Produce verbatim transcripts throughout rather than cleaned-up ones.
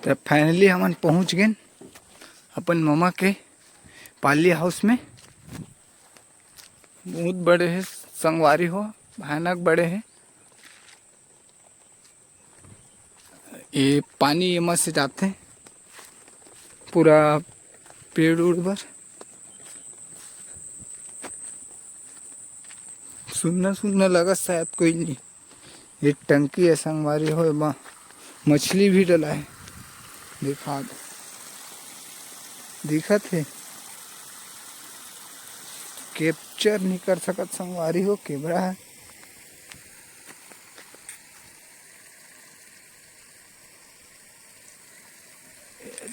त finally हमन पहुंच गेन अपन ममा के पाली हाउस में। बहुत बड़े हे संगवारी हो, भयानक बड़े हे। ये पानी एमा से जाथे पूरा पेड़ उड़ बर। सुन्ना सुन्ना लगत शायद कोई नहीं। ये टंकी हे संगवारी हो, एमा मछली भी डला हे। दिखा दे, दिखत हे, capture नहीं कर सकत संगवारी हो, camera हे।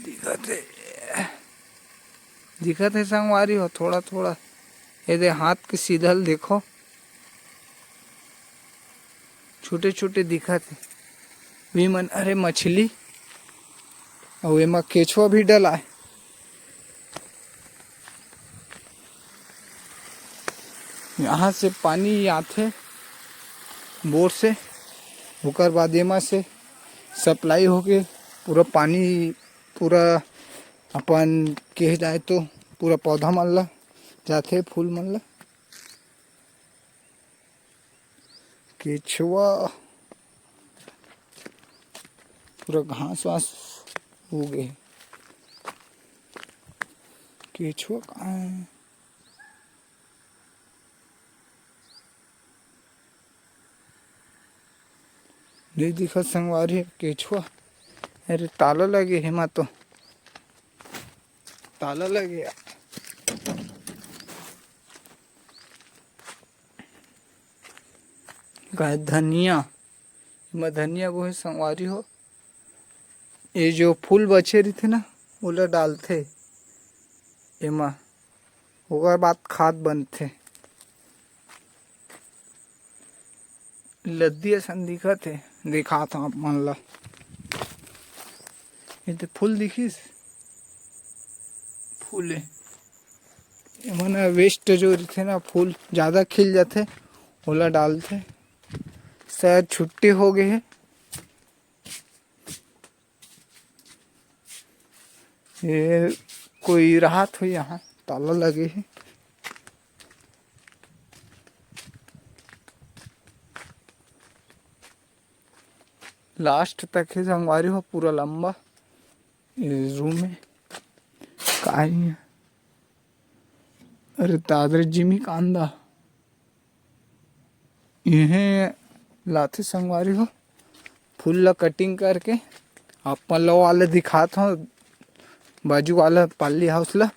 दिखत हे, दिखत हे संगवारी हो, थोड़ा थोड़ा। ये दे हाथ के सीधल देखो, छोटे छोटे दिखत हे। वी मन, अरे मछली, अउ एमा केछुआ भी डला हे। यहाँ से पानी आथे बोर से, ओकर बाद एमा से supply होके पूरा पानी, पूरा अपन कहे जाए तो पूरा पौधा मन ला जाथे, फूल मन ला। केछुआ पूरा घास वास उगे हे। केछुआ कहाँ हे? नहीं दिखत संगवारी, केछुआ। अरे ताला लगे हे, एमा तो ताला लगे हे। गाय धनिया, एमा धनिया बोहे संगवारी हो। ये जो फूल बचे रहिथे ना, ओला डालथे एमा, ओकर बाद खाद बनथे। लद्दी असन दिखत हे, दिखात हौं आप मन ला। ये तो फूल दिखिस, फूल हे। एमन waste जो रहिथे ना, फूल जादा खिल जाथे, ओला डालथे। शायद छुट्टी हो गे हे। ये कोई राहत होही, यहाँ ताला लगे हे। Last तक हे संगवारी हो, पूरा लंबा ये room हे। का हे? अरे दादर जिमी कांदा। इहें लाथे संगवारी हो, फूल ला cutting करके आप मन ला वाले दिखात हौं, बाजू वाला पाली हाउस ला।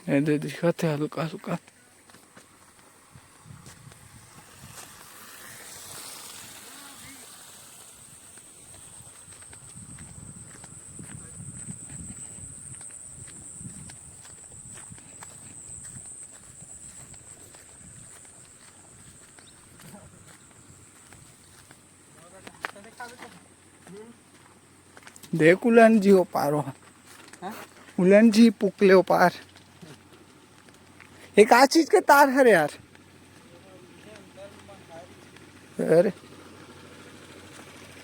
ये दे दिखत हे हल्का हल्का। देख उलन जी ओ पार हो। हाँ? उलन जी पुकले ओ पार। ये का चीज के तार हरे यार? अरे,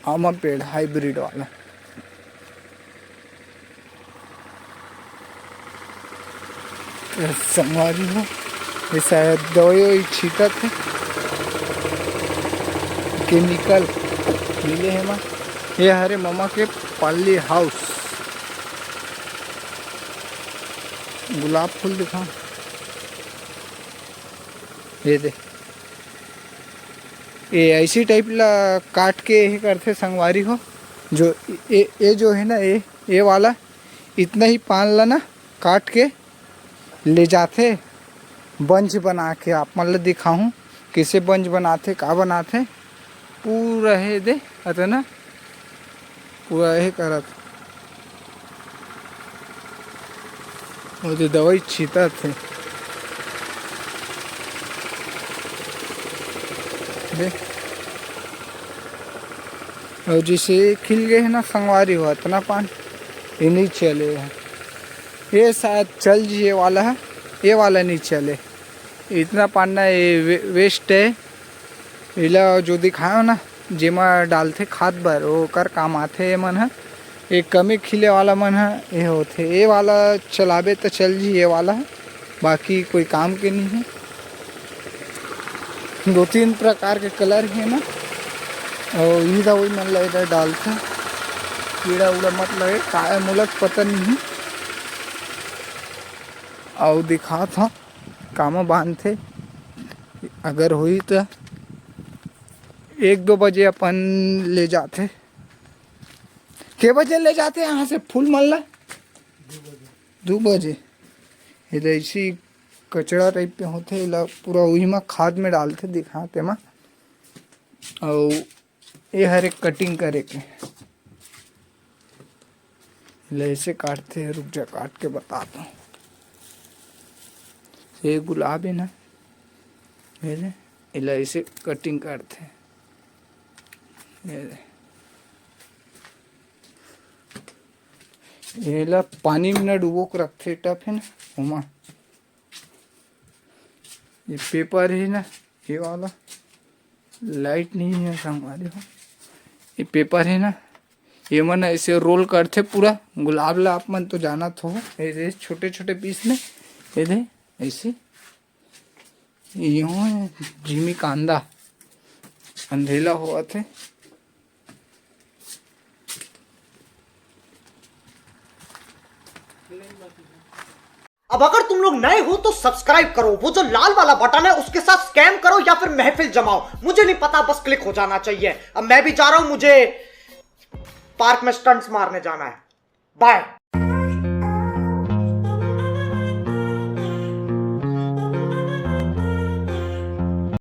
आमा पेड़ hybrid वाला। ये संगवारी हो, ये शायद दवाई ववाई छींटत हे, chemical मिले हे एमा। ये हरे ममा के पाली हाउस। गुलाब फूल दिखा, ये दे, ये ऐसी type ला काट के ये करथे संगवारी हो। जो ये, ये जो है ना, ये, ये वाला इतना ही पान ला ना काट के ले जाथे बंज बना के। आप मन ल दिखाहूँ कइसे बंज बनाथे, का बनाथे। पूरा हे दे अतना पूरा हे करत। वो दे दवाई छींचत हे। दे। अउ जइसे खिल गे हे ना संगवारी हो, अतना पान ये नइ चले हे। ये शायद चल जिए वाला हे। ये वाला नहीं चले, इतना पाना ये वे-, वेस्ट है। एला जो दिखायो ना, जेमा डालथे खाद बर, ओकर काम आथे ये मन ह। ये कमे खिले वाला मन ह, ये होथे। ये वाला चलाबे त चल जी, ये वाला ह, बाकी कोई काम के नहीं है। दो तीन प्रकार के कलर है ना, और ये दवाई मन ला इधर डालथे, कीड़ा उड़ा मत लगे, काय मोला पता नहीं है। अउ दिखात हव कामा बांधथे, अगर होई त एक दो बजे अपन ले जाथे। के बजे ले जाथे यहाँ से फूल मन ला? दो बजे। ये तो ऐसी कचड़ा टाइप के होथे, एला पूरा उही मा खाद में डालथे, दिखाते मा। अउ ये हरे कटिंग करे के, ले ऐसे काटथे, रुक जा, काट के बताता हूँ। ये गुलाब है ना, ये ले, एला ऐसे कटिंग करथे, ये ले। एला पानी में ना डुबो के रखथे, टब है ना, ओमा। ये पेपर है ना, ये वाला, लाइट नहीं है संगवारी हो, ये पेपर है ना, ये मन ऐसे रोल करथे पूरा गुलाब ला, आप मन तो जानत हो, ऐसे छोटे छोटे पीस में, ये दे, ऐसे यूं है, जिमी कांदा, अंधेला होवत है। अब अगर तुम लोग नए हो तो सब्सक्राइब करो, वो जो लाल वाला बटन है उसके साथ स्कैम करो या फिर महफिल जमाओ, मुझे नहीं पता, बस क्लिक हो जाना चाहिए। अब मैं भी जा रहा हूं, मुझे पार्क में स्टंट्स मारने जाना है। बाय।